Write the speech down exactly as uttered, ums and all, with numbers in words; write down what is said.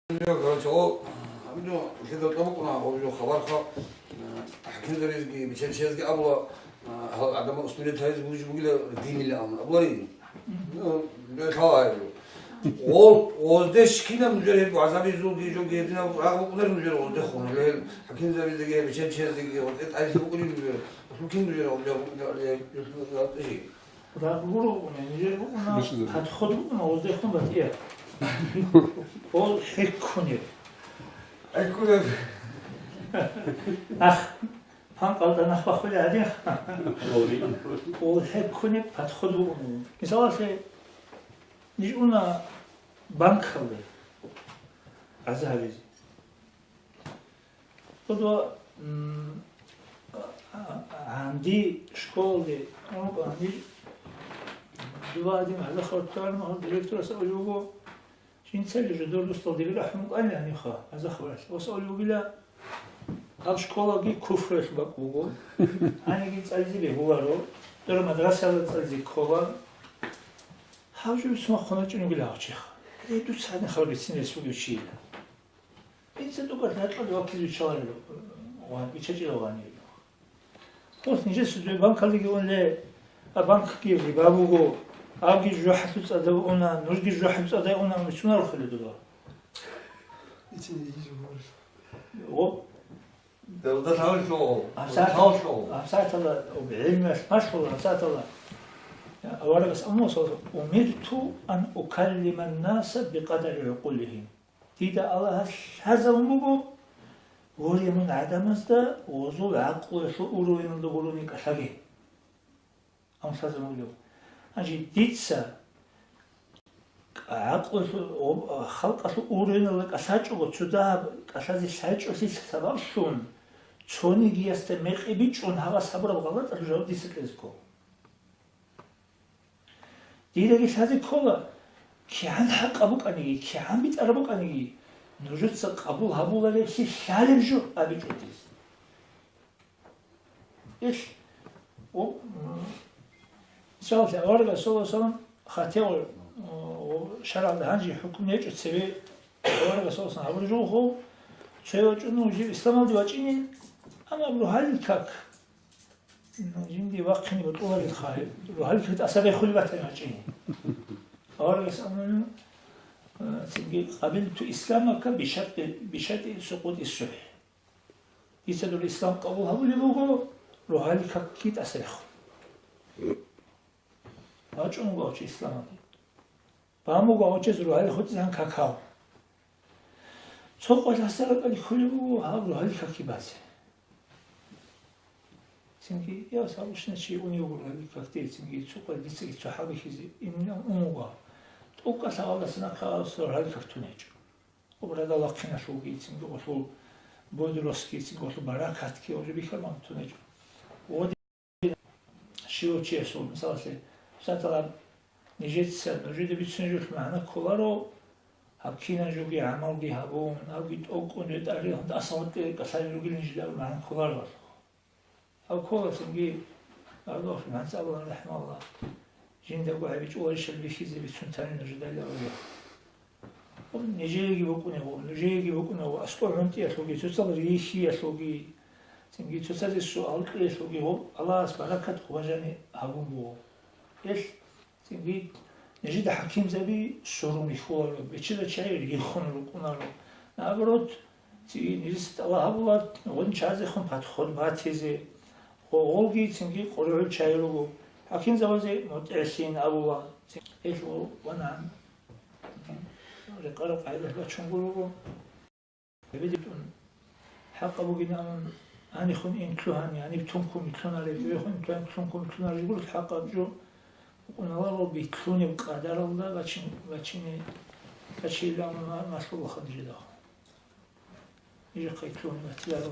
Короче, о, абдо, лъида тӀамукъна, о, жо хабар ха, э, хӀакимзабизги, биченчезги абула, э, гьал адамал усмирет гьайз буж бугила динила абуна. Абулари? Ну, жо хала гьайру. Ол, озде шкина мужер гьеб гӀазабизулги, жо гьедина рагъ букӀунар мужер озде хун. Лел, хӀакимзабизги, биченчезги, озде тӀайзи букӀуни мужер. Лукин мужер, озде, озде, озде, озде, озде. Рагъ гуро букӀуна, нижер букӀуна, бищизаб. Подход букӀуна, оздехун батӀияб. Ол хӀеккунеб. ХӀеккунеб. Ах, панкъалда нах бахулеб гьадин. Ол хӀеккунеб подход букӀуна. Мисалалъе, ниж уна банкалде гӀаза гьабизе. Худо, м, а, а, гьанди школалде, ну, гьанди дова один гьалахортармагьул директорас абулеб буго, жинцаги жодор дустал дибир рахӀмукъани гьаниха, аза хваралъ. Ос абулеб бугила, гьаб школаги куфруялъ бакӀ буго, гьаниги цӀализе бегьуларо, дора мадрасаялда цӀализе ккола. Гьав жо бицун вахъун вачӀунебила гьав чиха. Гье, дуца гьадин хабар бицин рес бугев чийила. Инса тӀокӀалъ гьакъалде ваккизе виччаларила, ва-, виччачӀила ванила. Ус нижеца дуе банкалдеги унле, а банкги риба буго, абги жужахӀалъув цӀадав уна, нужги жужахӀалъув цӀадай уна, мицунарухъе дова. Ицин иги жо гьорилъ. О. Далда лъалъув, гьабсагӀат-, лъалъув. ГьабсагӀатала об гӀилмуялъ машгьула, гьабсагӀатала. Аварагас амма, саллаллагьу гӀалайгьи ва саллам, «Умирту ан укаллиман наса бикъадари гӀукъулигьим». Дида Аллагьас лъазабун буго, гьория мун гӀадамазда гъозул гӀакълуялъул уровеналда гурони кӀалъаге. Амма лъазабун буго. Гьанже дица гӀакълуялъул, халкъалъул уровеналда кӀалъачӀого цо дагьаб кӀалъазе лъачӀолъи сабаблъун, цонигиясда мекъи бичӀчӀун гьагъас гьабураб гъалатӀалъул жаваб дица кьезе ккола. Дидаги лъазе ккола, кигӀан хӀакъаб букӀаниги, кигӀан битӀараб букӀаниги, нужеца къабул гьабулареблъи лъалеб жо абичӀо дица. Ил, о, м, мисалалъе, аварагас, саллаллагьу гӀалайгьи ва саллам, хатигъур, о, шаргӀалда гьанже хӀукму гьечӀо цебе, аварагас, саллаллагьу гӀалайгьи ва саллам, гьабураб жо буго, цо вачӀуна жив исламалде вачӀине, амма абураб гьалил как. Ну, жинди вахъине батӀуларелха, гьеб рогьалил как тӀаса бехулеб батани гьачӀине. Аварагас абуна, э, цинги, «Къабилту исламака бишартӀи, бишартӀи сукъутӀи ссухӀ». Дица дур ислам къабул гьабулеб буго, рогьалил какги тӀаса рехун. ВачӀун вуго гьав чи исламалде. Бан буго гьав чияс рогьалил хутӀизегӀан какал. Цо къоялъ гьасда ракӀалде кколеб буго гьаб рогьалил какги базе. Цинги, я, сагъвущина чи унев вуго рогьалил какде, цинги цо къоялъ дицаги цо хӀал бихьизе, иминав ун вуго. ТӀокӀалъ гьалдаса нахъа гьас рогьалил как тун гьечӀо. Обрада вахъиналъулги, цинги гъолъул бодростги, цинги гъолъул баракатги, гъолъул бихьарман тун гьечӀо. Щивав чиясул, мисалалъе, саталаб нижеца нужеда бицунеб жолъ магӀна кколаро, гьаб кинаб жоги гӀамалги гьабун, гьабги тӀокӀун ретӀарилан, тӀаса ватӀи кӀалъалел ругел нижеда абун магӀна кколаро. Гьаб ккола цинги, Аллагьас магӀна цӀалулан рахӀмалла, жиндаго гьабичӀоларищали бихьизе бицун тани нужеда абулеб. Нижееги букӀунеб, нужееги букӀунеб, аскӀоб гӀунтӀиялъулги, цоцал рихьиялъулги, цинги цоцазе суал кьеялъулги гьоб Аллагьас баракат хъубажани гьабун буго. Ил, цинги, нижеда хӀакимзаби сурун рихьуларо, бечедал чагӀи риххун рукӀунаро. Наоборот, цинги нижеца тӀалаб гьабула гъодин чагӀазехун подход батизе, гъо-, гъолги цинги къоригӀул чагӀи руго, хӀакимзабазе мутӀигӀлъин абула. Ил ванагӀан. Рекъараб къагӀида бачун гуро. ГьебедитӀун хӀакъаб бугин абун, гьанихун ин лъугьани, гьаниб тункун лъунареб, гьебехун ин лъугьани, тункун лъунареб жо гуро, хӀакъаб жо букӀуналаро битлъунеб къадаралда бачин, бачине, бачейилан ма-, малъулаха нижеда. Нижехъе лъугьунеб батиларо.